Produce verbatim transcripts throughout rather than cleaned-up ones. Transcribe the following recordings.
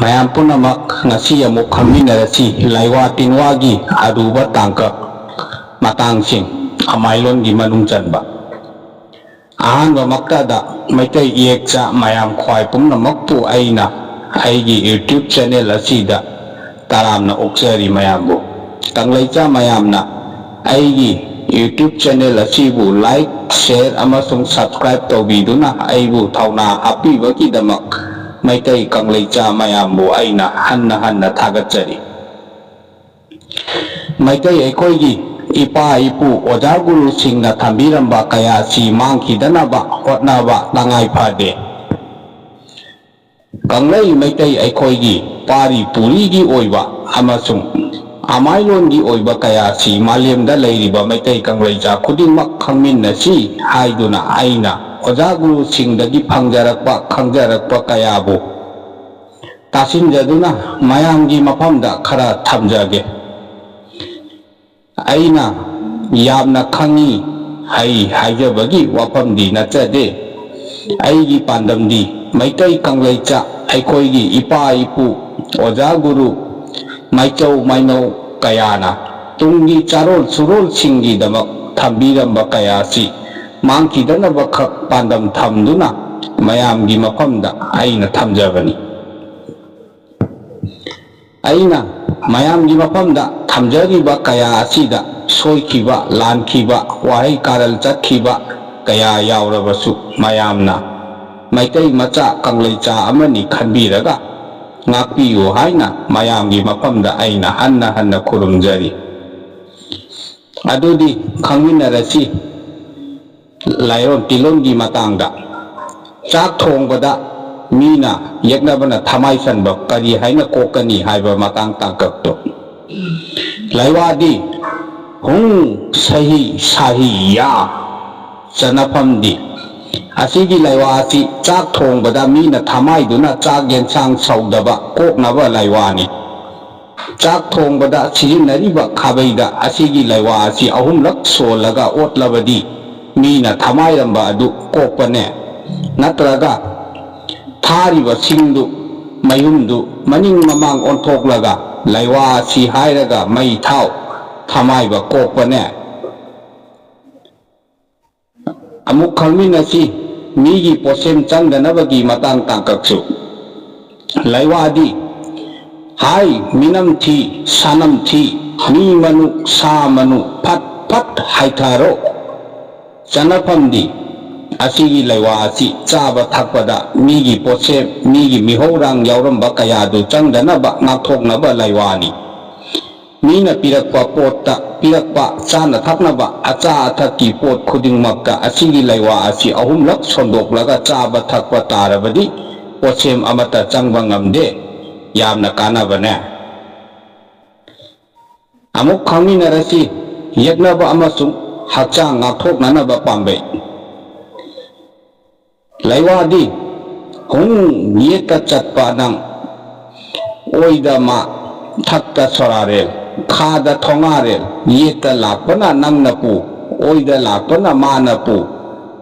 ꯃꯌꯥꯝ ꯄꯨꯝꯅꯃꯛ, ꯉꯁꯤ ꯑꯃꯨꯛ ꯈꯪꯃꯤꯟꯅꯔꯁꯤ ꯂꯥꯏꯋꯥ ꯇꯤꯟꯋꯥꯒꯤ ꯑꯔꯨꯕ ꯇꯥꯡꯀꯛ ꯃꯇꯥꯡꯁꯤꯡ, ꯑꯃꯥꯏꯂꯣꯟꯒꯤ ꯃꯅꯨꯡ ꯆꯟꯕ꯫ ꯑꯍꯥꯟꯕꯃꯛꯇꯗ ꯃꯩꯇꯩ ꯏꯌꯦꯛꯆꯥ ꯃꯌꯥꯝ ꯈ꯭ꯋꯥꯏ ꯄꯨꯝꯅꯃꯛꯄꯨ ꯑꯩꯅ ꯑꯩꯒꯤ YouTube channel ꯑꯁꯤꯗ ꯇꯔꯥꯝꯅ ꯑꯣꯛꯆꯔꯤ ꯃꯌꯥꯝꯕꯨ꯫ ꯀꯪꯂꯩꯆꯥ ꯃꯌꯥꯝꯅ ꯑꯩꯒꯤ YouTube channel ꯑꯁꯤꯕꯨ like, share ꯑꯃꯁꯨꯡ subscribe ꯇꯧꯕꯤꯗꯨꯅ ꯑꯩꯕꯨ ꯊꯧꯅꯥ ꯍꯥꯞꯄꯤꯕꯒꯤꯗꯃꯛ ꯃꯩꯇꯩ ꯀꯪꯂꯩꯆꯥ ꯃꯌꯥꯝꯕꯨ ꯑꯩꯅ ꯍꯟꯅ ꯍꯟꯅ ꯊꯥꯒꯠꯆꯔꯤ꯫ ꯃꯩꯇꯩ ꯑꯩꯈꯣꯏꯒꯤ ꯏꯄꯥ ꯏꯄꯨ ꯑꯣꯖꯥ ꯒꯨꯔꯨꯁꯤꯡꯅ ꯊꯝꯕꯤꯔꯝꯕ ꯀꯌꯥꯁꯤ ꯃꯥꯡꯈꯤꯗꯅꯕ ꯍꯣꯠꯅꯕ ꯇꯉꯥꯏ ꯐꯗꯦ꯫ ꯀꯪꯂꯩ ꯃꯩꯇꯩ ꯑꯩꯈꯣꯏꯒꯤ ꯄꯥꯔꯤ ꯄꯨꯔꯤꯒꯤ ꯑꯣꯏꯕ ꯑꯃꯁꯨꯡ ꯑꯃꯥꯏꯂꯣꯟꯒꯤ ꯑꯣꯏꯕ ꯀꯌꯥꯁꯤ ꯃꯥꯂꯦꯝꯗ ꯂꯩꯔꯤꯕ ꯃꯩꯇꯩ ꯀꯪꯂꯩꯆꯥ ꯈꯨꯗꯤꯡꯃꯛ ꯈꯪꯃꯤꯟꯅꯁꯤ ꯍꯥꯏꯗꯨꯅ ꯑꯩꯅ ꯑꯣꯖꯥ ꯒꯨꯔꯨꯁꯤꯡꯗꯒꯤ ꯐꯪꯖꯔꯛꯄ, ꯈꯪꯖꯔꯛꯄ ꯀꯌꯥꯕꯨ ꯇꯥꯁꯤꯟꯖꯗꯨꯅ ꯃꯌꯥꯝꯒꯤ ꯃꯐꯝꯗ ꯈꯔ ꯊꯝꯖꯒꯦ꯫ ꯑꯩꯅ ꯌꯥꯝꯅ ꯈꯪꯏ, ꯍꯩ ꯍꯥꯏꯖꯕꯒꯤ ꯋꯥꯐꯝꯗꯤ ꯅꯠꯆꯗꯦ꯫ ꯑꯩꯒꯤ ꯄꯥꯟꯗꯝꯗꯤ ꯃꯩꯇꯩ ꯀꯪꯂꯩꯆꯥ, ꯑꯩꯈꯣꯏꯒꯤ ꯏꯄꯥ ꯏꯄꯨ, ꯑꯣꯖꯥ ꯒꯨꯔꯨ, ꯃꯥꯏꯆꯧ ꯃꯥꯏꯅꯧ ꯀꯌꯥꯅ ꯇꯨꯡꯒꯤ ꯆꯥꯔꯣꯜ ꯁꯨꯔꯣꯜꯁꯤꯡꯒꯤꯗꯃꯛ ꯊꯝꯕꯤꯔꯝꯕ ꯀꯌꯥ ꯑꯁꯤ ꯃꯥꯡꯈꯤꯗꯅꯕꯈꯛ ꯄꯥꯟꯗꯝ ꯊꯝꯗꯨꯅ ꯃꯌꯥꯝꯒꯤ ꯃꯐꯝꯗ ꯑꯩꯅ ꯊꯝꯖꯕꯅꯤ꯫ ꯑꯩꯅ ꯃꯌꯥꯝꯒꯤ ꯃꯐꯝꯗ ꯊꯝꯖꯔꯤꯕ ꯀꯌꯥ ꯑꯁꯤꯗ ꯁꯣꯏꯈꯤꯕ, ꯂꯥꯟꯈꯤꯕ, ꯋꯥꯍꯩ ꯀꯥꯔꯜ ꯆꯠꯈꯤꯕ ꯀꯌꯥ ꯌꯥꯎꯔꯕꯁꯨ, ꯃꯌꯥꯝꯅ ꯃꯩꯇꯩ ꯃꯆꯥ ꯀꯪꯂꯩꯆꯥ ꯑꯃꯅꯤ ꯈꯟꯕꯤꯔꯒ ꯉꯥꯛꯄꯤꯌꯨ ꯍꯥꯏꯅ ꯃꯌꯥꯝꯒꯤ ꯃꯐꯝꯗ ꯑꯩꯅ ꯍꯟꯅ ꯍꯟꯅ ꯈꯨꯔꯨꯝꯖꯔꯤ꯫ ꯑꯗꯨꯗꯤ ꯈꯪꯃꯤꯟꯅꯔꯁꯤ ꯂꯥꯏꯔꯣꯟ ꯇꯤꯂꯣꯟꯒꯤ ꯃꯇꯥꯡꯗ꯫ ꯆꯥꯛ ꯊꯣꯡꯕꯗ ꯃꯤꯅ ꯌꯦꯛꯅꯕꯅ ꯊꯃꯥꯏ ꯆꯟꯕ ꯀꯔꯤ ꯍꯥꯏꯅ ꯀꯣꯛꯀꯅꯤ ꯍꯥꯏꯕ ꯃꯇꯥꯡ ꯇꯥꯡꯀꯛꯇꯣ꯫ ꯂꯥꯏꯋꯥꯗꯤ ꯍꯨꯡ ꯁꯍꯤ ꯁꯥꯍꯤ ꯌꯥ꯫ ꯆꯠꯅꯐꯝꯗꯤ ꯑꯁꯤꯒꯤ ꯂꯥꯏꯋꯥ ꯑꯁꯤ ꯆꯥꯛ ꯊꯣꯡꯕꯗ ꯃꯤꯅ ꯊꯃꯥꯏꯗꯨꯅ ꯆꯥꯛ ꯌꯦꯟꯁꯥꯡ ꯁꯧꯗꯕ ꯀꯣꯛꯅꯕ ꯂꯥꯏꯋꯥꯅꯤ꯫ ꯆꯥꯛ ꯊꯣꯡꯕꯗ ꯁꯤꯖꯤꯟꯅꯔꯤꯕ ꯈꯥꯕꯩꯗ ꯑꯁꯤꯒꯤ ꯂꯥꯏꯋꯥ ꯑꯁꯤ ꯑꯍꯨꯝꯂꯛ ꯁꯣꯜꯂꯒ ꯑꯣꯠꯂꯕꯗꯤ ꯃꯤꯅ ꯊꯃꯥꯏꯔꯝꯕ ꯑꯗꯨ ꯀꯣꯛꯄꯅꯦ꯫ ꯅꯠꯇ꯭ꯔꯒ ꯊꯥꯔꯤꯕ ꯁꯤꯡꯗꯨ ꯃꯌꯨꯝꯗꯨ ꯃꯅꯤꯡ ꯃꯃꯥꯡ ꯑꯣꯟꯊꯣꯛꯂꯒ ꯂꯩꯋꯥ ꯑꯁꯤ ꯍꯥꯏꯔꯒ ꯃꯩ ꯊꯥꯎ, ꯊꯃꯥꯏꯕ ꯀꯣꯛꯄꯅꯦ꯫ ꯑꯃꯨꯛ ꯈꯪꯃꯤꯟꯅꯁꯤ ꯃꯤꯒꯤ ꯄꯣꯠꯁꯦꯝ ꯆꯪꯗꯅꯕꯒꯤ ꯃꯇꯥꯡ ꯇꯥꯡꯀꯛꯁꯨ꯫ ꯂꯩꯋꯥꯗꯤ ꯍꯥꯏ ꯃꯤꯅꯝ ꯊꯤ, ꯁꯥꯅꯝ ꯊꯤ, ꯃꯤ ꯃꯅꯨ ꯁꯥ ꯃꯅꯨ ꯐꯠ ꯐꯠ ꯍꯥꯏꯊꯔꯣ꯫ ꯆꯅꯐꯝꯗꯤ ꯑꯁꯤꯒꯤ ꯂꯩꯋꯥ ꯑꯁꯤ ꯆꯥꯕ ꯊꯛꯄꯗ ꯃꯤꯒꯤ ꯄꯣꯠꯁꯦꯝ, ꯃꯤꯒꯤ ꯃꯤꯍꯧꯔꯥꯡ ꯌꯥꯎꯔꯝꯕ ꯀꯌꯥꯗꯨ ꯆꯪꯗꯅꯕ ꯉꯥꯛꯊꯣꯛꯅꯕ ꯂꯩꯋꯥꯅꯤ꯫ ꯃꯤꯅ ꯄꯤꯔꯛꯄ ꯄꯣꯠꯇ, ꯄꯤꯔꯛꯄ ꯆꯥꯅ ꯊꯛꯅꯕ ꯑꯆꯥ ꯑꯊꯛꯀꯤ ꯄꯣꯠ ꯈꯨꯗꯤꯡꯃꯛꯇ ꯑꯁꯤꯒꯤ ꯂꯩꯋꯥ ꯑꯁꯤ ꯑꯍꯨꯝꯂꯛ ꯁꯣꯟꯗꯣꯛꯂꯒ ꯆꯥꯕ ꯊꯛꯄ ꯇꯥꯔꯕꯗꯤ ꯄꯣꯠꯁꯦꯝ ꯑꯃꯠꯇ ꯆꯪꯕ ꯉꯝꯗꯦ꯫ ꯌꯥꯝꯅ ꯀꯥꯟꯅꯕꯅꯦ꯫ ꯑꯃꯨꯛ ꯈꯪꯃꯤꯟꯅꯔꯁꯤ, ꯌꯦꯛꯅꯕ ꯑꯃꯁꯨꯡ ꯍꯛꯆꯥꯡ ꯉꯥꯛꯊꯣꯛꯅꯅꯕ ꯄꯥꯝꯕꯩ꯫ ꯂꯩꯋꯥꯗꯤ ꯍꯨꯡ ꯌꯦꯠꯇ ꯆꯠꯄ ꯅꯪ, ꯑꯣꯏꯗ ꯃꯥ, ꯊꯛꯇ ꯁꯣꯔꯥꯔꯦꯜ, ꯈꯥꯗ ꯊꯣꯉꯥꯔꯦꯜ, ꯌꯦꯠꯇ ꯂꯥꯛꯄꯅ ꯅꯪꯅ ꯄꯨ, ꯑꯣꯏꯗ ꯂꯥꯛꯄꯅ ꯃꯥꯅ ꯄꯨ,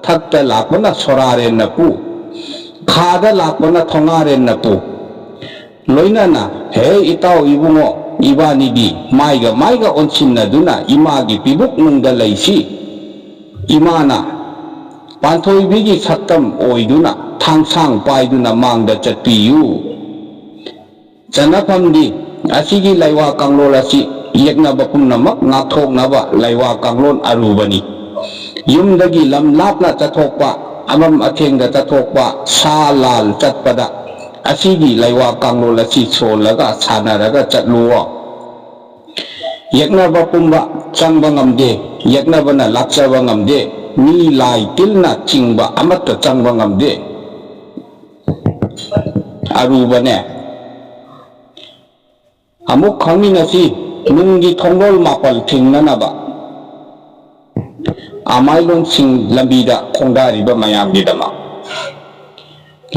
ꯊꯛꯇ ꯂꯥꯛꯄꯅ ꯁꯣꯔꯥꯔꯦꯜꯅ ꯄꯨ, ꯈꯥꯗ ꯂꯥꯛꯄꯅ ꯊꯣꯉꯥꯔꯦꯜꯅ ꯄꯨ꯫ ꯂꯣꯏꯅꯅ, ꯍꯦ ꯏꯇꯥꯎ ꯏꯕꯨꯡꯉꯣ, ꯏꯕꯥꯅꯤꯗꯤ ꯃꯥꯏꯒ ꯃꯥꯏꯒ ꯑꯣꯟꯁꯤꯟꯅꯗꯨꯅ ꯏꯃꯥꯒꯤ ꯄꯤꯕꯨꯛꯅꯨꯡꯗ ꯂꯩꯁꯤ꯫ ꯏꯃꯥꯅ ꯄꯥꯟꯊꯣꯏꯕꯤꯒꯤ ꯁꯛꯇꯝ ꯑꯣꯏꯗꯨꯅ ꯊꯥꯡꯁꯥꯡ ꯄꯥꯏꯗꯨꯅ ꯃꯥꯡꯗ ꯆꯠꯄꯤꯌꯨ꯫ ꯆꯟꯅꯐꯝꯗꯤ ꯑꯁꯤꯒꯤ ꯂꯩꯋꯥ ꯀꯥꯡꯂꯣꯟ ꯑꯁꯤ ꯌꯦꯛꯅꯕ ꯄꯨꯝꯅꯃꯛ ꯉꯥꯛꯊꯣꯛꯅꯕ ꯂꯩꯋꯥ ꯀꯥꯡꯂꯣꯟ ꯑꯔꯨꯕꯅꯤ꯫ ꯌꯨꯝꯗꯒꯤ ꯂꯝ ꯂꯥꯞꯅ ꯆꯠꯊꯣꯛꯄ, ꯑꯃꯝ ꯑꯊꯦꯡꯗ ꯆꯠꯊꯣꯛꯄ, ꯁꯥ ꯂꯥꯜ ꯆꯠꯄꯗ ꯑꯁꯤꯒꯤ ꯂꯩꯋꯥ ꯀꯥꯡꯂꯣꯟ ꯑꯁꯤ ꯁꯣꯜꯂꯒ ꯁꯥꯟꯅꯔꯒ ꯆꯠꯂꯨꯑꯣ꯫ ꯌꯦꯛꯅꯕ ꯄꯨꯝꯕ ꯆꯪꯕ ꯉꯝꯗꯦ, ꯌꯦꯛꯅꯕꯅ ꯂꯥꯛꯆꯕ ꯉꯝꯗꯦ, ꯃꯤ ꯂꯥꯏ ꯇꯤꯜꯅ ꯆꯤꯡꯕ ꯑꯃꯠꯇ ꯆꯪꯕ ꯉꯝꯗꯦ꯫ ꯑꯔꯨꯕꯅꯦ꯫ ꯑꯃꯨꯛ ꯈꯪꯃꯤꯟꯅꯁꯤ, ꯅꯨꯡꯒꯤ ꯊꯣꯡꯂꯣꯜ ꯃꯥꯄꯜ ꯊꯤꯡꯅꯅꯕ꯫ ꯑꯃꯥꯏꯂꯣꯟꯁꯤꯡ ꯂꯝꯕꯤꯗ ꯈꯣꯡꯗꯥꯔꯤꯕ ꯃꯌꯥꯝꯒꯤꯗꯃꯛ꯫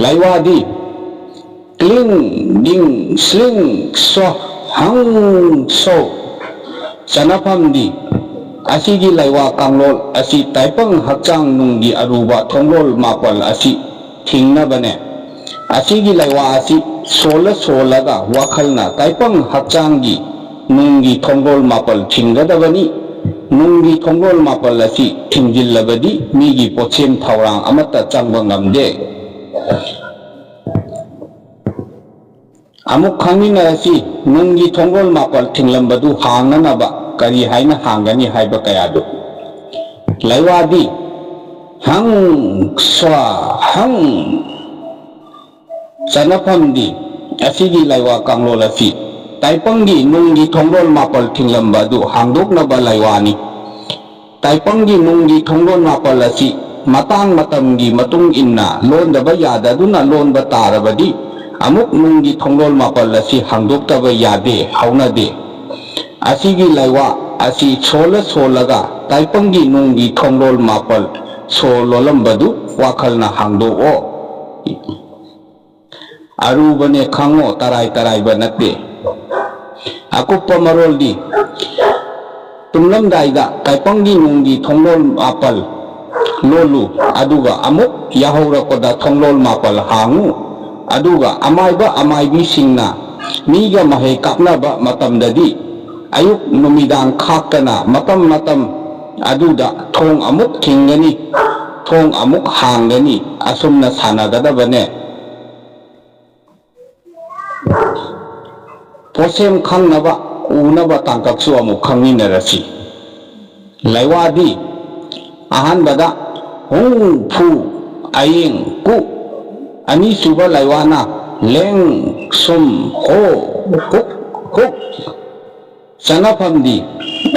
ꯂꯩꯋꯥꯗꯤ ꯀ꯭ꯂꯤꯡ ꯗꯤꯡ ꯁ꯭ꯂꯤꯡ ꯁꯣ ꯍꯪ ꯁꯣ꯫ ꯆꯅꯐꯝꯗꯤ ꯑꯁꯤꯒꯤ ꯂꯩꯋꯥ ꯀꯥꯡꯂꯣꯜ ꯑꯁꯤ ꯇꯥꯏꯄꯪ ꯍꯛꯆꯥꯡ ꯅꯨꯡꯒꯤ ꯑꯔꯨꯕ ꯊꯣꯡꯂꯣꯜ ꯃꯥꯄꯜ ꯑꯁꯤ ꯊꯤꯡꯅꯕꯅꯦ꯫ ꯑꯁꯤꯒꯤ ꯂꯩꯋꯥ ꯑꯁꯤ ꯁꯣꯜꯂ ꯁꯣꯜꯂꯒ ꯋꯥꯈꯜꯅ ꯇꯥꯏꯄꯪ ꯍꯛꯆꯥꯡꯒꯤ ꯅꯨꯡꯒꯤ ꯊꯣꯡꯂꯣꯜ ꯃꯥꯄꯜ ꯊꯤꯡꯒꯗꯕꯅꯤ꯫ ꯅꯨꯡꯒꯤ ꯊꯣꯡꯂꯣꯜ ꯃꯥꯄꯜ ꯑꯁꯤ ꯊꯤꯡꯖꯤꯜꯂꯕꯗꯤ ꯃꯤꯒꯤ ꯄꯣꯠꯁꯦꯝ ꯊꯧꯔꯥꯡ ꯑꯃꯠꯇ ꯆꯪꯕ ꯉꯝꯗꯦ꯫ ꯑꯃꯨꯛ ꯈꯪꯃꯤꯟꯅꯔꯁꯤ, ꯅꯨꯡꯒꯤ ꯊꯣꯡꯂꯣꯜ ꯃꯥꯄꯜ ꯊꯤꯡꯂꯝꯕꯗꯨ ꯍꯥꯡꯅꯅꯕ ꯀꯔꯤ ꯍꯥꯏꯅ ꯍꯥꯡꯒꯅꯤ ꯍꯥꯏꯕ ꯀꯌꯥꯗꯨ꯫ ꯂꯩꯋꯥꯗꯤ ꯍꯪ ꯁ꯭ꯋꯥ ꯍꯪ꯫ ꯆꯅꯐꯝꯗꯤ ꯑꯁꯤꯒꯤ ꯂꯩꯋꯥ ꯀꯥꯡꯂꯣꯜ ꯑꯁꯤ ꯇꯥꯏꯄꯪꯒꯤ ꯅꯨꯡꯒꯤ ꯊꯣꯡꯂꯣꯜ ꯃꯥꯄꯜ ꯊꯤꯡꯂꯝꯕ ꯑꯗꯨ ꯍꯥꯡꯗꯣꯛꯅꯕ ꯂꯩꯋꯥꯅꯤ꯫ ꯇꯥꯏꯄꯪꯒꯤ ꯅꯨꯡꯒꯤ ꯊꯣꯡꯂꯣꯟ ꯃꯥꯄꯜ ꯑꯁꯤ ꯃꯇꯥꯡ ꯃꯇꯝꯒꯤ ꯃꯇꯨꯡ ꯏꯟꯅ ꯂꯣꯟꯗꯕ ꯌꯥꯗꯗꯨꯅ ꯂꯣꯟꯕ ꯇꯥꯔꯕꯗꯤ, ꯑꯃꯨꯛ ꯅꯨꯡꯒꯤ ꯊꯣꯡꯂꯣꯟ ꯃꯥꯄꯜ ꯑꯁꯤ ꯍꯥꯡꯗꯣꯛꯇꯕ ꯌꯥꯗꯦ, ꯍꯧꯅꯗꯦ꯫ ꯑꯁꯤꯒꯤ ꯂꯩꯋꯥ ꯑꯁꯤ ꯁꯣꯜꯂ ꯁꯣꯜꯂꯒ ꯇꯥꯏꯄꯪꯒꯤ ꯅꯨꯡꯒꯤ ꯊꯣꯡꯂꯣꯟ ꯃꯥꯄꯜ ꯁꯣ ꯂꯣꯜꯂꯝꯕꯗꯨ ꯋꯥꯈꯜꯅ ꯍꯥꯡꯗꯣꯛꯑꯣ꯫ ꯑꯔꯨꯕꯅꯦ ꯈꯪꯉꯣ, ꯇꯔꯥꯏ ꯇꯔꯥꯏꯕ ꯅꯠꯇꯦ꯫ ꯑꯀꯨꯞꯄ ꯃꯔꯣꯜꯗꯤ ꯇꯨꯝꯂꯝꯗꯥꯏꯗ ꯇꯥꯏꯄꯪꯒꯤ ꯅꯨꯡꯒꯤ ꯊꯣꯡꯂꯣꯜ ꯃꯥꯄꯜ ꯂꯣꯜꯂꯨ, ꯑꯗꯨꯒ ꯑꯃꯨꯛ ꯌꯥꯍꯧꯔꯛꯄꯗ ꯊꯣꯡꯂꯣꯜ ꯃꯥꯄꯜ ꯍꯥꯡꯉꯨ꯫ ꯑꯗꯨꯒ ꯑꯃꯥꯏꯕ ꯑꯃꯥꯏꯕꯤꯁꯤꯡꯅ ꯃꯤꯒ ꯃꯍꯩ ꯀꯥꯞꯅꯕ ꯃꯇꯝꯗꯗꯤ ꯑꯌꯨꯛ ꯅꯨꯃꯤꯗꯥꯡ ꯈꯥꯛꯇꯅ ꯃꯇꯝ ꯃꯇꯝ ꯑꯗꯨꯗ ꯊꯣꯡ ꯑꯃꯨꯛ ꯊꯤꯡꯒꯅꯤ, ꯊꯣꯡ ꯑꯃꯨꯛ ꯍꯥꯡꯒꯅꯤ, ꯑꯁꯨꯝꯅ ꯁꯥꯟꯅꯒꯗꯕꯅꯦ꯫ ꯄꯣꯠꯁꯦꯝ ꯈꯪꯅꯕ ꯎꯅꯕ ꯇꯥꯡꯀꯛꯁꯨ ꯑꯃꯨꯛ ꯈꯪꯃꯤꯟꯅꯔꯁꯤ꯫ ꯂꯩꯋꯥꯗꯤ ꯑꯍꯥꯟꯕꯗ ꯍꯨꯡ ꯐꯨ ꯑꯌꯦꯡ ꯀꯨ, ꯑꯅꯤꯁꯨꯕ ꯂꯩꯋꯥꯅ ꯂꯦꯡ ꯁꯨꯝ ꯍꯣ ꯍꯨꯛ ꯍꯨꯛ꯫ ꯆꯅꯐꯝꯗꯤ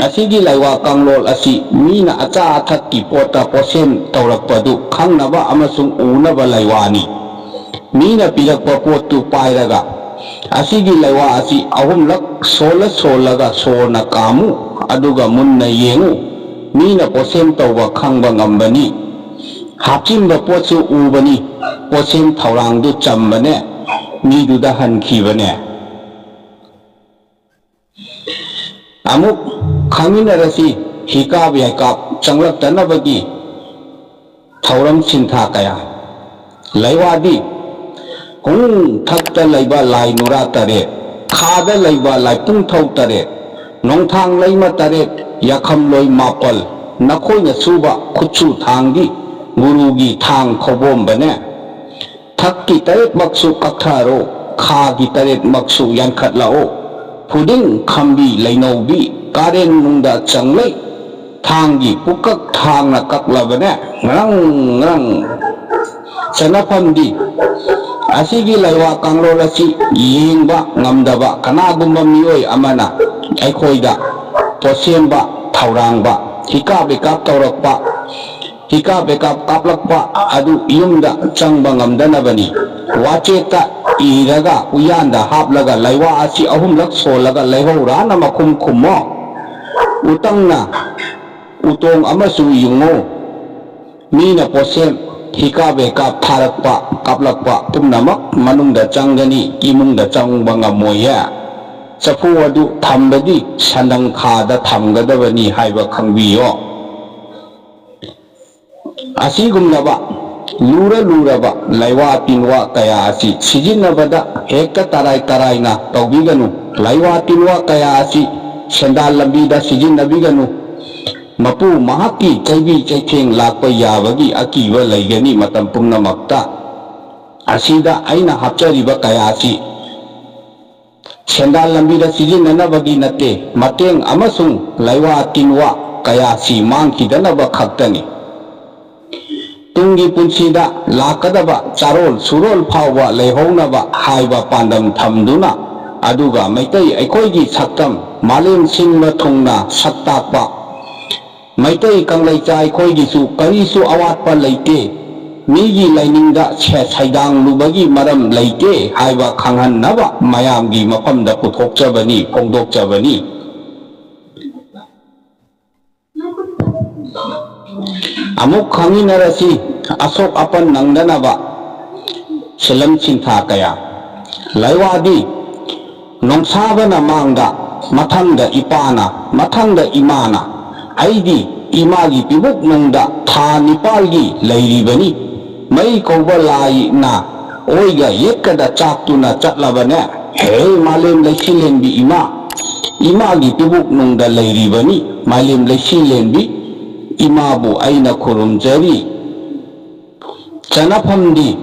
ꯑꯁꯤꯒꯤ ꯂꯩꯋꯥ ꯀꯥꯡꯂꯣꯜ ꯑꯁꯤ ꯃꯤꯅ ꯑꯆꯥ ꯑꯊꯛꯀꯤ ꯄꯣꯠꯇ ꯄꯣꯠꯁꯦꯝ ꯇꯧꯔꯛꯄꯗꯨ ꯈꯪꯅꯕ ꯑꯃꯁꯨꯡ ꯎꯅꯕ ꯂꯩꯋꯥꯅꯤ꯫ ꯃꯤꯅ ꯄꯤꯔꯛꯄ ꯄꯣꯠꯇꯨ ꯄꯥꯏꯔꯒ ꯑꯁꯤꯒꯤ ꯂꯩꯋꯥ ꯑꯁꯤ ꯑꯍꯨꯝꯂꯛ ꯁꯣꯜꯂ ꯁꯣꯜꯂꯒ ꯁꯣꯔꯅ ꯀꯥꯝꯃꯨ, ꯑꯗꯨꯒ ꯃꯨꯟꯅ ꯌꯦꯡꯉꯨ꯫ ꯃꯤꯅ ꯄꯣꯠꯁꯦꯝ ꯇꯧꯕ ꯈꯪꯕ ꯉꯝꯕꯅꯤ꯫ ꯍꯥꯞꯆꯤꯟꯕ ꯄꯣꯠꯁꯨ ꯎꯕꯅꯤ꯫ ꯄꯣꯠꯁꯦꯝ ꯊꯧꯔꯥꯡꯗꯨ ꯆꯝꯕꯅꯦ꯫ ꯃꯤꯗꯨꯗ ꯍꯟꯈꯤꯕꯅꯦ꯫ ꯑꯃꯨꯛ ꯈꯪꯃꯤꯟꯅꯔꯁꯤ꯫ ꯍꯤꯀꯥꯞ ꯌꯥꯏꯀꯥꯞ ꯆꯪꯂꯛꯇꯅꯕꯒꯤ ꯊꯧꯔꯝ ꯁꯤꯟꯊꯥ ꯀꯌꯥ꯫ ꯂꯩꯋꯥꯗꯤ ꯈꯣꯡꯊꯛꯇ ꯂꯩꯕ ꯂꯥꯏ ꯅꯨꯔꯥ ꯇꯔꯦꯠ, ꯈꯥꯗ ꯂꯩꯕ ꯂꯥꯏꯄꯨꯡꯊꯧ ꯇꯔꯦꯠ, ꯅꯣꯡꯊꯥꯡ ꯂꯩꯃ ꯇꯔꯦꯠ, ꯌꯥꯈꯝꯂꯣꯏ ꯃꯥꯄꯜ, ꯅꯈꯣꯏꯅ ꯁꯨꯕ ꯈꯨꯠꯁꯨ ꯊꯥꯡꯗꯤ ꯒꯨꯔꯨꯒꯤ ꯊꯥꯡ ꯈꯧꯕꯣꯝꯕꯅꯦ꯫ ꯊꯛꯀꯤ ꯇꯔꯦꯠꯃꯛꯁꯨ ꯀꯛꯊꯔꯣ, ꯈꯥꯒꯤ ꯇꯔꯦꯠꯃꯛꯁꯨ ꯌꯥꯟꯈꯠꯂꯛꯑꯣ꯫ ꯐꯨꯗꯤꯡ ꯈꯝꯕꯤ ꯂꯩꯅꯧꯕꯤ ꯀꯥꯔꯦꯟ ꯅꯨꯡꯗ ꯆꯪꯂꯩ ꯊꯥꯡꯒꯤ ꯄꯨꯀꯛ ꯊꯥꯡꯅ ꯀꯛꯂꯕꯅꯦ꯫ ꯉ꯭ꯔꯪ ꯉ꯭ꯔꯪ꯫ ꯆꯠꯅꯐꯝꯗꯤ ꯑꯁꯤꯒꯤ ꯂꯩꯋꯥ ꯀꯥꯡꯂꯣꯟ ꯑꯁꯤ ꯌꯦꯡꯕ ꯉꯝꯗꯕ ꯀꯅꯥꯒꯨꯝꯕ ꯃꯤꯑꯣꯏ ꯑꯃꯅ ꯑꯩꯈꯣꯏꯗ ꯄꯣꯠꯁꯦꯝꯕ, ꯊꯧꯔꯥꯡꯕ, ꯍꯤꯀꯥꯞ ꯍꯤꯀꯥꯞ ꯇꯧꯔꯛꯄ, ꯍꯤꯀꯥꯞ ꯍꯤꯀꯥꯞ ꯀꯥꯞꯂꯛꯄ ꯑꯗꯨ ꯌꯨꯝꯗ ꯆꯪꯕ ꯉꯝꯗꯅꯕꯅꯤ꯫ ꯋꯥꯆꯦꯠꯇ ꯏꯔꯒ ꯎꯌꯥꯟꯗ ꯍꯥꯞꯂꯒ ꯂꯩꯋꯥ ꯑꯁꯤ ꯑꯍꯨꯝꯂꯛ ꯁꯣꯜꯂꯒ ꯂꯩꯍꯧꯔꯥꯅ ꯃꯈꯨꯝ ꯈꯨꯝꯃꯣ꯫ ꯎꯇꯪꯅ ꯎꯇꯣꯡ ꯑꯃꯁꯨ ꯌꯨꯡꯉꯨ꯫ ꯃꯤꯅ ꯄꯣꯠꯁꯦꯝ, ꯍꯤꯀꯥꯞ ꯍꯤꯀꯥꯞ ꯊꯥꯔꯛꯄ, ꯀꯥꯞꯂꯛꯄ ꯄꯨꯝꯅꯃꯛ ꯃꯅꯨꯡꯗ ꯆꯪꯒꯅꯤ, ꯏꯃꯨꯡꯗ ꯆꯪꯕ ꯉꯝꯃꯣꯏꯌꯦ꯫ ꯆꯐꯨ ꯑꯗꯨ ꯊꯝꯕꯗꯤ ꯁꯟꯗꯪ ꯈꯥꯗ ꯊꯝꯒꯗꯕꯅꯤ ꯍꯥꯏꯕ ꯈꯪꯕꯤꯌꯣ꯫ ꯑꯁꯤꯒꯨꯝꯂꯕ ꯂꯨꯔ ꯂꯨꯔꯕ ꯂꯩꯋꯥ ꯇꯤꯟꯋꯥ ꯀꯌꯥ ꯑꯁꯤ ꯁꯤꯖꯤꯟꯅꯕꯗ ꯍꯦꯛꯇ ꯇꯔꯥꯏ ꯇꯔꯥꯏꯅ ꯇꯧꯕꯤꯒꯅꯨ꯫ ꯂꯩꯋꯥ ꯇꯤꯟꯋꯥ ꯀꯌꯥ ꯑꯁꯤ ꯁꯦꯟꯗꯥꯟ ꯂꯝꯕꯤꯗ ꯁꯤꯖꯤꯟꯅꯕꯤꯒꯅꯨ꯫ ꯃꯄꯨ ꯃꯍꯥꯛꯀꯤ ꯆꯩꯕꯤ ꯆꯩꯊꯦꯡ ꯂꯥꯛꯄ ꯌꯥꯕꯒꯤ ꯑꯀꯤꯕ ꯂꯩꯒꯅꯤ꯫ ꯃꯇꯝ ꯄꯨꯝꯅꯃꯛꯇ ꯑꯁꯤꯗ ꯑꯩꯅ ꯍꯥꯞꯆꯔꯤꯕ ꯀꯌꯥ ꯑꯁꯤ ꯁꯦꯟꯗꯥꯟ ꯂꯝꯕꯤꯗ ꯁꯤꯖꯤꯟꯅꯅꯕꯒꯤ ꯅꯠꯇꯦ, ꯃꯇꯦꯡ ꯑꯃꯁꯨꯡ ꯂꯩꯋꯥ ꯇꯤꯟꯋꯥ ꯀꯌꯥꯁꯤ ꯃꯥꯡꯈꯤꯗꯅꯕ ꯈꯛꯇꯅꯤ꯫ ꯇꯨꯡꯒꯤ ꯄꯨꯟꯁꯤꯗ ꯂꯥꯛꯀꯗꯕ ꯆꯥꯔꯣꯜ ꯁꯨꯔꯣꯜ ꯐꯥꯎꯕ ꯂꯩꯍꯧꯅꯕ ꯍꯥꯏꯕ ꯄꯥꯟꯗꯝ ꯊꯝꯗꯨꯅ, ꯑꯗꯨꯒ ꯃꯩꯇꯩ ꯑꯩꯈꯣꯏꯒꯤ ꯁꯛꯇꯝ ꯃꯥꯂꯦꯝ ꯁꯤꯟꯕ ꯊꯨꯡꯅ ꯁꯛ ꯇꯥꯛꯄ ꯃꯩꯇꯩ ꯀꯪꯂꯩꯆꯥ ꯑꯩꯈꯣꯏꯒꯤꯁꯨ ꯀꯔꯤꯁꯨ ꯑꯋꯥꯠꯄ ꯂꯩꯇꯦ꯫ ꯃꯤꯒꯤ ꯂꯥꯏꯅꯤꯡꯗ ꯁꯦ-, ꯁꯩꯗꯥꯡꯂꯨꯕꯒꯤ ꯃꯔꯝ ꯂꯩꯇꯦ ꯍꯥꯏꯕ ꯈꯪꯍꯟꯅꯕ ꯃꯌꯥꯝꯒꯤ ꯃꯐꯝꯗ ꯄꯨꯊꯣꯛꯆꯕꯅꯤ, ꯐꯣꯡꯗꯣꯛꯆꯕꯅꯤ꯫ ꯑꯃꯨꯛ ꯈꯪꯃꯤꯟꯅꯔꯁꯤ, ꯑꯁꯣꯛ ꯑꯄꯟ ꯅꯪꯗꯅꯕ꯫ ꯁꯤꯂꯝ ꯁꯤꯟꯊꯥ ꯀꯌꯥ꯫ ꯂꯩꯋꯥꯗꯤ ꯅꯣꯡꯁꯥꯕꯅ ꯃꯥꯡꯗ, ꯃꯊꯪꯗ ꯏꯄꯥꯅ, ꯃꯊꯪꯗ ꯏꯃꯥꯅ꯫ ꯑꯩꯗꯤ ꯏꯃꯥꯒꯤ ꯄꯤꯕꯨꯛꯅꯨꯡꯗ ꯊꯥ ꯅꯤꯄꯥꯜꯒꯤ ꯂꯩꯔꯤꯕꯅꯤ꯫ ꯃꯩ ꯀꯧꯕ ꯂꯥꯏꯅ ꯑꯣꯏꯒ ꯌꯦꯠꯀꯗ ꯆꯥꯛꯇꯨꯅ ꯆꯠꯂꯕꯅꯦ꯫ ꯍꯦ ꯃꯥꯂꯦꯝ ꯂꯩꯁꯤꯂꯦꯟꯕꯤ ꯏꯃꯥ, ꯏꯃꯥꯒꯤ ꯄꯤꯕꯨꯛꯅꯨꯡꯗ ꯂꯩꯔꯤꯕꯅꯤ ꯃꯥꯂꯦꯝ ꯂꯩꯁꯤꯂꯦꯟꯕꯤ ꯏꯃꯥꯕꯨ ꯑꯩꯅ ꯈꯨꯔꯨꯝꯖꯔꯤ꯫ ꯆꯅꯐꯝꯗꯤ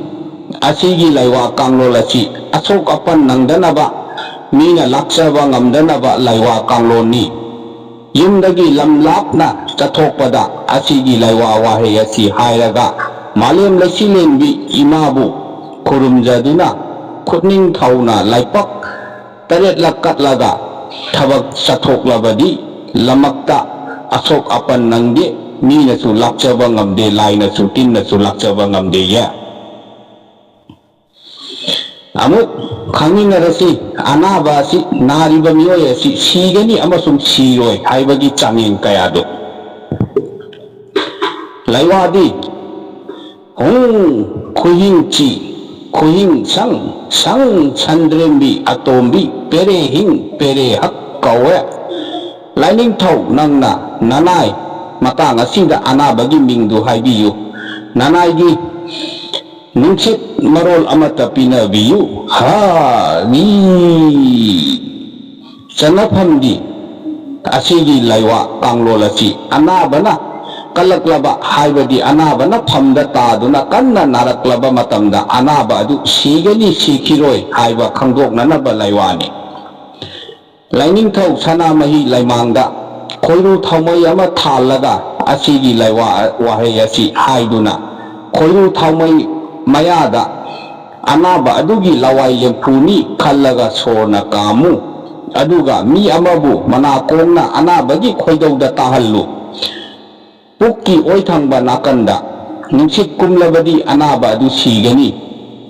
ꯑꯁꯤꯒꯤ ꯂꯩꯋꯥ ꯀꯥꯡꯂꯣꯜ ꯑꯁꯤ ꯑꯁꯣꯛ ꯑꯄꯟ ꯅꯪꯗꯅꯕ, ꯃꯤꯅ ꯂꯥꯛꯆꯕ ꯉꯝꯗꯅꯕ ꯂꯩꯋꯥ ꯀꯥꯡꯂꯣꯜꯅꯤ꯫ ꯌꯨꯝꯗꯒꯤ ꯂꯝ ꯂꯥꯞꯅ ꯆꯠꯊꯣꯛꯄꯗ ꯑꯁꯤꯒꯤ ꯂꯩꯋꯥ ꯋꯥꯍꯩ ꯑꯁꯤ ꯍꯥꯏꯔꯒ ꯃꯥꯂꯦꯝ ꯂꯩꯁꯤꯂꯦꯟꯕꯤ ꯏꯃꯥꯕꯨ ꯈꯨꯔꯨꯝꯖꯗꯨꯅ ꯈꯨꯠꯅꯤꯡ ꯊꯧꯅ ꯂꯥꯏꯄꯛ ꯇꯔꯦꯠꯂꯛ ꯀꯠꯂꯒ ꯊꯕꯛ ꯆꯠꯊꯣꯛꯂꯕꯗꯤ ꯂꯃꯛꯇ ꯑꯁꯣꯛ ꯑꯄꯟ ꯅꯪꯗꯦ, ꯃꯤꯅꯁꯨ ꯂꯥꯛꯆꯕ ꯉꯝꯗꯦ, ꯂꯥꯏꯅꯁꯨ ꯇꯤꯟꯅꯁꯨ ꯂꯥꯛꯆꯕ ꯉꯝꯗꯦꯌꯦ꯫ ꯑꯃꯨꯛ ꯈꯪꯃꯤꯟꯅꯔꯁꯤ, ꯑꯅꯥꯕ ꯑꯁꯤ, ꯅꯥꯔꯤꯕ ꯃꯤꯑꯣꯏ ꯑꯁꯤ ꯁꯤꯒꯅꯤ ꯑꯃꯁꯨꯡ ꯁꯤꯔꯣꯏ ꯍꯥꯏꯕꯒꯤ ꯆꯥꯡꯌꯦꯡ ꯀꯌꯥꯗꯨ꯫ ꯂꯩꯋꯥꯗꯤ ꯍꯨꯡ ꯈꯨꯍꯤꯡ ꯆꯤ, ꯈꯨꯍꯤꯡ ꯁꯪ, ꯁꯪ ꯁꯟꯗ꯭ꯔꯦꯝꯕꯤ ꯑꯇꯣꯝꯕꯤ ꯄꯦꯔꯦ ꯍꯤꯡ ꯄꯦꯔꯦ ꯍꯛ ꯀꯧꯋꯦ꯫ ꯂꯥꯏꯅꯤꯡꯊꯧ, ꯅꯪꯅ ꯅꯅꯥꯏ ꯃꯇꯥꯡ ꯑꯁꯤꯗ ꯑꯅꯥꯕꯒꯤ ꯃꯤꯡꯗꯨ ꯍꯥꯏꯕꯤꯌꯨ꯫ ꯅꯅꯥꯏꯒꯤ ꯅꯨꯡꯁꯤꯠ ꯃꯔꯣꯜ ꯑꯃꯠꯇ ꯄꯤꯅꯕꯤꯌꯨ꯫ ꯍꯥ ꯅꯤ꯫ ꯆꯟꯅꯐꯝꯗꯤ ꯑꯁꯤꯒꯤ ꯂꯩꯋꯥ ꯀꯥꯡꯂꯣꯜ ꯑꯁꯤ ꯑꯅꯥꯕꯅ ꯀꯜꯂꯛꯂꯕ, ꯍꯥꯏꯕꯗꯤ ꯑꯅꯥꯕꯅ ꯐꯝꯗ ꯇꯥꯗꯨꯅ ꯀꯟꯅ ꯅꯥꯔꯛꯂꯕ ꯃꯇꯝꯗ ꯑꯅꯥꯕ ꯑꯗꯨ ꯁꯤꯒꯅꯤ ꯁꯤꯈꯤꯔꯣꯏ ꯍꯥꯏꯕ ꯈꯪꯗꯣꯛꯅꯅꯕ ꯂꯩꯋꯥꯅꯤ꯫ ꯂꯥꯏꯅꯤꯡꯊꯧ ꯁꯅꯥꯃꯍꯤ ꯂꯩꯃꯥꯡꯗ ꯈꯣꯏꯔꯨ ꯊꯥꯎꯃꯩ ꯑꯃ ꯊꯥꯜꯂꯒ ꯑꯁꯤꯒꯤ ꯂꯩꯋꯥ ꯋꯥꯍꯩ ꯑꯁꯤ ꯍꯥꯏꯗꯨꯅ, ꯈꯣꯏꯔꯨ ꯊꯥꯎꯃꯩ ꯃꯌꯥꯗ ꯑꯅꯥꯕ ꯑꯗꯨꯒꯤ ꯂꯋꯥꯏ ꯂꯦꯝꯐꯨꯅꯤ ꯈꯜꯂꯒ ꯁꯣꯔꯅ ꯀꯥꯝꯃꯨ꯫ ꯑꯗꯨꯒ ꯃꯤ ꯑꯃꯕꯨ ꯃꯅꯥꯀꯣꯡꯅ ꯑꯅꯥꯕꯒꯤ ꯈꯣꯏꯗꯧꯗ ꯇꯥꯍꯜꯂꯨ꯫ ꯄꯨꯛꯀꯤ ꯑꯣꯏ ꯊꯪꯕ ꯅꯥꯀꯟꯗ ꯅꯨꯡꯁꯤꯠ ꯀꯨꯝꯂꯕꯗꯤ ꯑꯅꯥꯕ ꯑꯗꯨ ꯁꯤꯒꯅꯤ꯫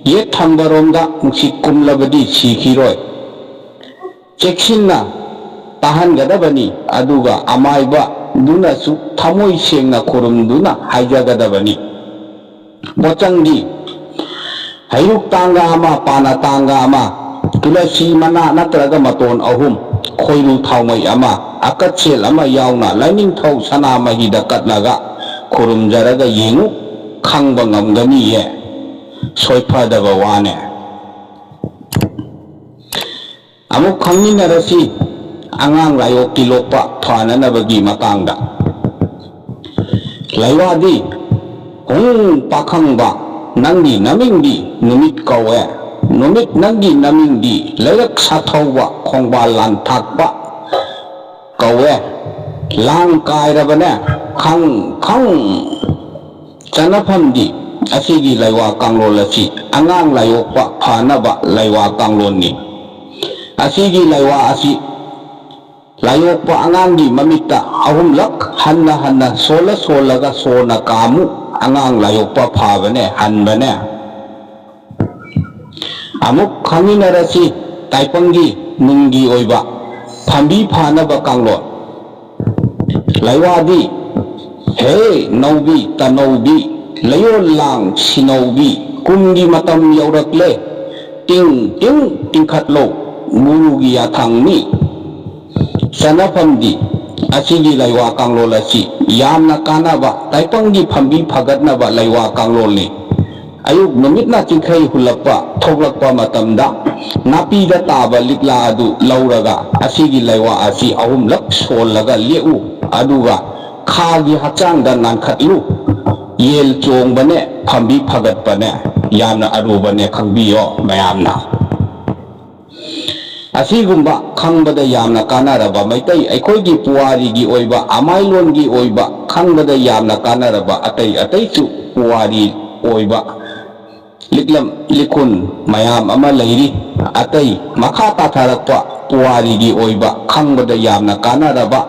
ꯌꯦꯠ ꯊꯪꯕꯔꯣꯝꯗ ꯅꯨꯡꯁꯤꯠ ꯀꯨꯝꯂꯕꯗꯤ ꯁꯤꯈꯤꯔꯣꯏ꯫ ꯆꯦꯛꯁꯤꯟꯅ ꯇꯥꯍꯟꯒꯗꯕꯅꯤ, ꯑꯗꯨꯒ ꯑꯃꯥꯏꯕꯗꯨꯅꯁꯨ ꯊꯃꯣꯏ ꯁꯦꯡꯅ ꯈꯨꯔꯨꯝꯗꯨꯅ ꯍꯥꯏꯖꯒꯗꯕꯅꯤ꯫ ꯄꯣꯠꯆꯪꯗꯤ ꯍꯩꯔꯨꯛ ꯇꯥꯡꯒ ꯑꯃ, ꯄꯥꯅ ꯇꯥꯡꯒ ꯑꯃ, ꯇꯨꯂꯁꯤ ꯃꯅꯥ ꯅꯠꯇ꯭ꯔꯒ ꯃꯇꯣꯟ ꯑꯍꯨꯝ, ꯈꯣꯏꯔꯨ ꯊꯥꯎꯃꯩ ꯑꯃ, ꯑꯀꯠꯁꯦꯜ ꯑꯃ ꯌꯥꯎꯅ ꯂꯥꯏꯅꯤꯡꯊꯧ ꯁꯅꯥꯃꯍꯤꯗ ꯀꯠꯂꯒ ꯈꯨꯔꯨꯝꯖꯔꯒ ꯌꯦꯡꯉꯨ, ꯈꯪꯕ ꯉꯝꯒꯅꯤꯌꯦ꯫ ꯁꯣꯏꯐꯗꯕ ꯋꯥꯅꯦ꯫ ꯑꯃꯨꯛ ꯈꯪꯃꯤꯟꯅꯔꯁꯤ ꯑꯉꯥꯡ ꯂꯥꯏꯑꯣꯛ ꯇꯤꯂꯣꯛꯄ ꯐꯅꯅꯕꯒꯤ ꯃꯇꯥꯡꯗ꯫ ꯂꯩꯋꯥꯗꯤ ꯍꯨꯡ ꯄꯥꯈꯪꯕ ꯅꯪꯒꯤ ꯅꯃꯤꯡꯗꯤ ꯅꯨꯃꯤꯠ ꯀꯧꯋꯦ꯫ ꯅꯨꯃꯤꯠ ꯅꯪꯒꯤ ꯅꯃꯤꯡꯗꯤ ꯂꯩꯔꯛ ꯁꯥꯊꯧꯕ ꯈꯣꯡꯕꯥꯜ ꯂꯥꯟꯊꯥꯛꯄ ꯀꯧꯋꯦ꯫ ꯂꯥꯡ ꯀꯥꯏꯔꯕꯅꯦ ꯈꯪ ꯈꯪ꯫ ꯆꯟꯅꯐꯝꯗꯤ ꯑꯁꯤꯒꯤ ꯂꯩꯋꯥ ꯀꯥꯡꯂꯣꯟ ꯑꯁꯤ ꯑꯉꯥꯡ ꯂꯥꯏꯑꯣꯛꯄ ꯐꯅꯕ ꯂꯩꯋꯥ ꯀꯥꯡꯂꯣꯟꯅꯤ꯫ ꯑꯁꯤꯒꯤ ꯂꯩꯋꯥ ꯑꯁꯤ ꯂꯥꯏꯑꯣꯛꯄ ꯑꯉꯥꯡꯒꯤ ꯃꯃꯤꯠꯇ ꯑꯍꯨꯝꯂꯛ ꯍꯟꯅ ꯍꯟꯅ ꯁꯣꯜꯂ ꯁꯣꯜꯂꯒ ꯁꯣꯔꯅ ꯀꯥꯝꯃꯨ꯫ ꯑꯉꯥꯡ ꯂꯥꯏꯑꯣꯛꯄ ꯐꯕꯅꯦ, ꯍꯟꯕꯅꯦ꯫ ꯑꯃꯨꯛ ꯈꯪꯃꯤꯟꯅꯔꯁꯤ ꯇꯥꯏꯄꯪꯒꯤ ꯅꯨꯡꯒꯤ ꯑꯣꯏꯕ ꯐꯝꯕꯤ ꯐꯥꯅꯕ ꯀꯥꯡꯂꯣꯟ꯫ ꯂꯩꯋꯥꯗꯤ, ꯍꯦ ꯅꯧꯕꯤ ꯇꯅꯧꯕꯤ, ꯂꯩꯌꯣꯜ ꯂꯥꯡ ꯁꯤꯅꯧꯕꯤ, ꯀꯨꯝꯒꯤ ꯃꯇꯝ ꯌꯧꯔꯛꯂꯦ꯫ ꯇꯤꯡ ꯇꯤꯡ ꯇꯤꯡꯈꯠꯂꯣ, ꯒꯨꯔꯨꯒꯤ ꯌꯥꯊꯪꯅꯤ꯫ ꯆꯟꯅꯐꯝꯗꯤ, ꯑꯁꯤꯒꯤ ꯂꯩꯋꯥ ꯀꯥꯡꯂꯣꯟ ꯑꯁꯤ ꯌꯥꯝꯅ ꯀꯥꯟꯅꯕ ꯇꯥꯏꯄꯪꯒꯤ ꯐꯝꯕꯤ ꯐꯒꯠꯅꯕ ꯂꯩꯋꯥ ꯀꯥꯡꯂꯣꯟꯅꯤ꯫ ꯑꯌꯨꯛ ꯅꯨꯃꯤꯠꯅ ꯆꯤꯡꯈꯩ ꯍꯨꯜꯂꯛꯄ ꯊꯣꯛꯂꯛꯄ ꯃꯇꯝꯗ ꯅꯥꯄꯤꯗ ꯇꯥꯕ ꯂꯤꯛꯂꯥ ꯑꯗꯨ ꯂꯧꯔꯒ ꯑꯁꯤꯒꯤ ꯂꯩꯋꯥ ꯑꯁꯤ ꯑꯍꯨꯝꯂꯛ ꯁꯣꯜꯂꯒ ꯂꯦꯛꯎ꯫ ꯑꯗꯨꯒ ꯈꯥꯒꯤ ꯍꯛꯆꯥꯡꯗ ꯅꯥꯟꯈꯠꯂꯨ꯫ ꯌꯦꯜ ꯆꯣꯡꯕꯅꯦ, ꯐꯝꯕꯤ ꯐꯒꯠꯄꯅꯦ꯫ ꯌꯥꯝꯅ ꯑꯔꯨꯕꯅꯦ, ꯈꯪꯕꯤꯌꯣ ꯃꯌꯥꯝꯅ꯫ ꯑꯁꯤꯒꯨꯝꯕ ꯈꯪꯕꯗ ꯌꯥꯝꯅ ꯀꯥꯟꯅꯔꯕ ꯃꯩꯇꯩ ꯑꯩꯈꯣꯏꯒꯤ ꯄꯨꯋꯥꯔꯤꯒꯤ ꯑꯣꯏꯕ, ꯑꯃꯥꯏꯂꯣꯟꯒꯤ ꯑꯣꯏꯕ, ꯈꯪꯕꯗ ꯌꯥꯝꯅ ꯀꯥꯟꯅꯔꯕ ꯑꯇꯩ ꯑꯇꯩꯁꯨ ꯄꯨꯋꯥꯔꯤ ꯑꯣꯏꯕ ꯂꯤꯛꯂꯝ ꯂꯤꯈꯨꯟ ꯃꯌꯥꯝ ꯑꯃ ꯂꯩꯔꯤ꯫ ꯑꯇꯩ ꯃꯈꯥ ꯇꯥꯊꯔꯛꯄ ꯄꯨꯋꯥꯔꯤꯒꯤ ꯑꯣꯏꯕ ꯈꯪꯕꯗ ꯌꯥꯝꯅ ꯀꯥꯟꯅꯔꯕ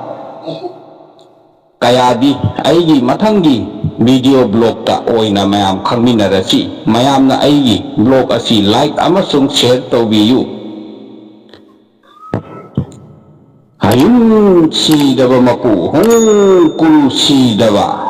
ꯀꯌꯥꯗꯤ ꯑꯩꯒꯤ ꯃꯊꯪꯒꯤ video blogꯇ ꯑꯣꯏꯅ ꯃꯌꯥꯝ ꯈꯪꯃꯤꯟꯅꯔꯁꯤ꯫ ꯃꯌꯥꯝꯅ ꯑꯩꯒꯤ blog ꯑꯁꯤ like ꯑꯃꯁꯨꯡ share ꯇꯧꯕꯤꯌꯨ꯫ ꯍꯌꯨꯝ ꯁꯤꯗꯕ ꯃꯄꯨ, ꯍꯨꯝ ꯀꯨꯔꯨ ꯁꯤꯗꯕ,